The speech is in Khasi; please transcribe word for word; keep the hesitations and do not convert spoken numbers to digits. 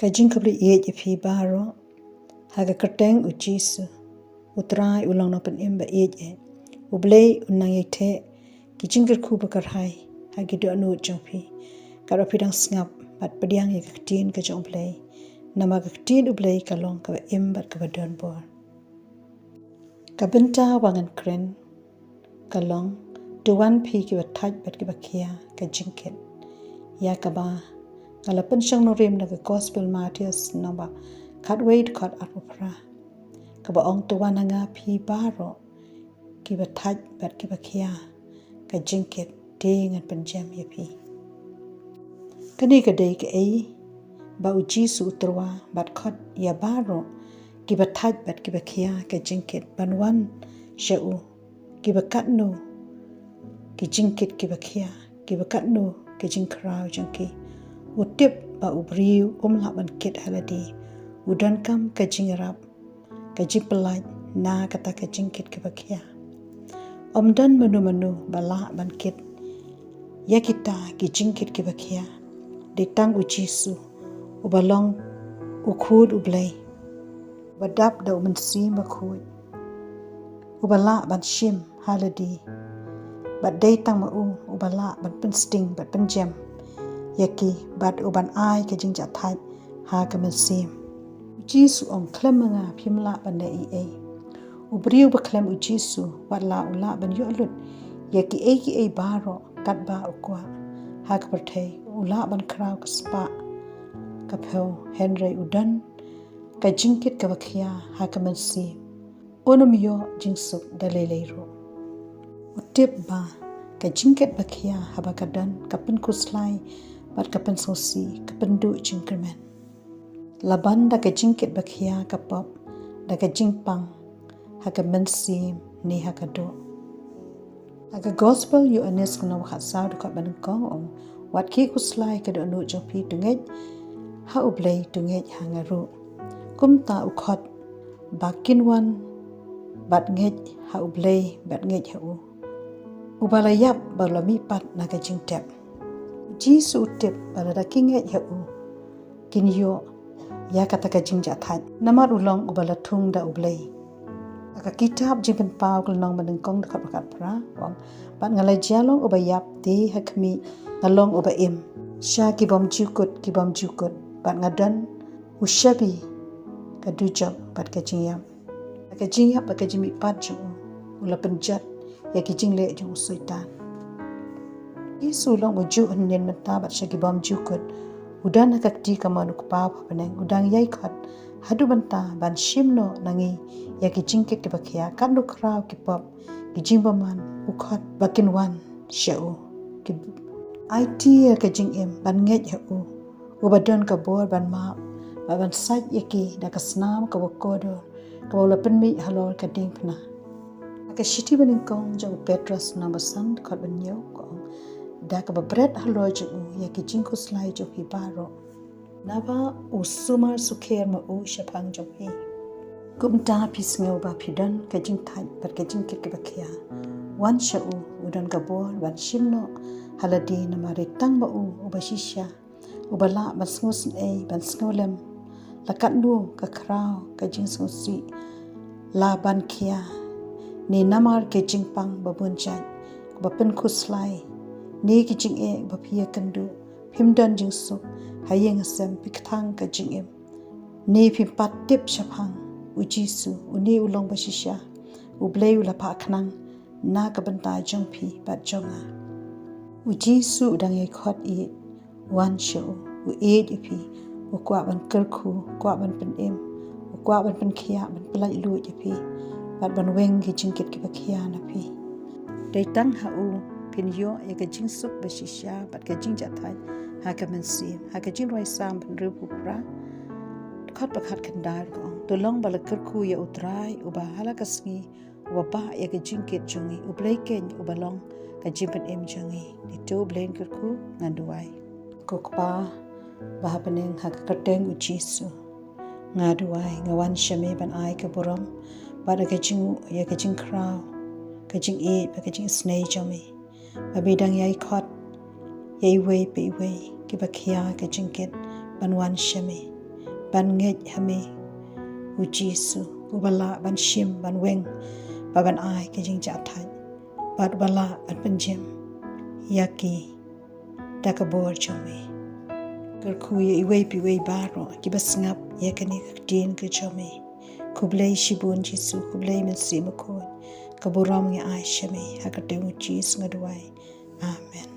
Ka jingkhublei ïeit ïa phi baroh ha ka kyrteng u Jisu. U Trai u long nongpynim ba ïeit eh. U Blei un nang ïai theh ki jingkyrkhu ba kyrhai ha ki dohnud jong phi, katba phi dang sngap bad pdiang ïa ka ktien ka jong u Blei. Namar ka ktien u Blei ka long kaba im bad kaba don bor. Ka bynta ba ngan kren ka long: To wan phi kiba thait bad kiba khia ka jingkit. Ïa kaba nga la pynshong nongrim na ka Gospel Mathaios lynnong ba khatwei dkhot arphew phra, kaba ong: To wan ha nga phi baroh kiba thait bad kiba khia ka jingkit, te ngan pynjem ïa phi. Kane ka dei kaei ba u Jisu u tyrwa bad khot ïa baroh kiba thait bad kiba khia ka jingkit ban wan sha u. Kiba katno ki jingkit kiba khia, kiba katno ki jingkhraw jong ki. U tip ba u briew um lah ban kit ha lade. U donkam ka jingïarap, ka jingpyllait na kata ka jingkit kiba khia. Ym don mano mano ba lah ban kit ïa kita ki jingkit kiba khia. Dei tang u Jisu, uba long u Khun u Blei, uba dap da u Mynsiem Bakhuid, uba lah ban shim ha lade. Bad dei tang ma u uba lah ban pynsting bad pynjem ïa ki, bad uban ai ka jingjahthait ha ka mynsiem. U Jisu ong: Khlem ma nga phim lah ban leh ei ei. U briew ba khlem u Jisu, wat la u lah ban ïoh lut ïa kiei kiei baroh katba u kwah ha ka pyrthei. U lah ban khraw ka spah ka phew, hynrei u don ka jingkit kaba khia ha ka mynsiem, un ym ïoh jingsuk da lei lei ruh. U tip ba ka jingkit ba khia haba ka don, ka pynkhuslai bad ka pynsngewsih, ka pynduh jingkyrmen. La ban da ka jingkit ba khia ka pop da ka jingpang ha ka mynsiem ne ha ka doh. Ha ka Gospel Ïoannis lynnong ba khatsaw dkhot ba nyngkong ong: Wat khie khuslai ka dohnud jong phi, to ngeit ha u Blei, to ngeit ha nga ruh. Kumta u khot ba kin wan bad ngeit ha u Blei bad ngeit ha u, uba la ïap bad la mihpat na ka jingtep. U Jisu u tip ba lada ki ngeit ha u, kin ïoh ïa kata ka jingjahthait, namar u long uba la thung da u Blei. Ha ka kitab Jingpynpaw ka lynnong ba nyngkong dkhot ba khatphra ong: Bad nga la jia long uba ïap te ha khmih nga long uba im. Sha ki bym jukut ki bym jukut, bad nga don u shabi ka dujok bad ka jingïap. Ha ka jingïap bad ka jingmihpat jong u, u la pynjot ïa ki jingleh jong u Soitan. Jisu u long ujuh hynnin mynta bad sha ki bym jukut. U don ha ka kti kamon u Kpa ba ha bneng. U dang ïai khot haduh mynta ban shim noh na ngi ïa ki jingkit kiba khia, katno khraw ki pop, ki jingbymman. U khot ba kin wan sha u, ki aiti ïa ka jingim, ban ngeit ha u, uba don ka bor ban map bad ban sait ïa ki da ka snam kaba kordor kaba u la pynmih halor ka diengphna. Ha ka shithi ba nyngkong jong u Petros lynnong ba san dkhot ba hynñiew ka ong: Da kaba bret halor jong u ïa ki jingkhuslai jong phi baroh, naba u sumar sukher ma u shaphang jong phi. Kumta phi sngew ba phi don ka jingthait bad ka jingkit kiba khia, wan sha u, u don ka bor ban shim noh ha lade, namar dei tang ma u uba shisha uba lah ban sngewsynei, ban sngewlem la katno ka khraw ka jingsngewsih la ban khia, ne namar ka jingpang ba bun jait kaba pynkhuslai, ne ki jingeh ba phi ïakynduh, phim don jingsuk ha ïing ha sem, phi kthang ka jingim, ne phim pat tip shaphang u Jisu, une u long ba shisha, u Blei u la phah khnang na ka bynta jong phi bad jong nga. U Jisu u dang ïai khot ïeit, wan sha u, u ïeit ïa phi, u kwah ban kyrkhu, u kwah ban pynim, u kwah ban pynkhiah, ban pyllait luid ïa phi bad ban weng ki jingkit kiba khia na phi. Dei tang ha u phin ïoh ïa ka jingsuk ba shisha bad ka jingjahthait ha ka mynsiem. Ha ka Jingrwai Salm hynriewphew phra, dkhot ba khatkhyndai ka ong: To long ba la kyrkhu ïa u Trai uba ha la ka sngi uba bah ïa ka jingkit jong ngi, u Blei keiñ uba long ka jingpynim jong ngi. Dei to u Blei un kyrkhu. Ngan duwai. Ko Kpa ba ha bneng, ha ka kyrteng u Jisu nga duwai, nga wan sha me ban ai ka burom bad ka jing, ïa ka jingkhraw, ka jingïeit bad ka jingisynei jong me. Ba me dang ïai khot ïa iwei pa iwei kiba khia ka jingkit ban wan sha me. ban ngeit ha me, u Jisu, uba lah ban shim, ban weng, bad ban ai ka jingjahthait, bad uba lah ban pynjem ïa ki da ka bor jong me. Kyrkhu ïa iwei pa iwei baroh kiba sngap ïa kane ka ktien ka jong me. Khublei shibun Jisu, khublei Mynsiem Bakhuid. Ka burom ngi ai sha me, ha ka kyrteng u Jisu nga duwai. Amen.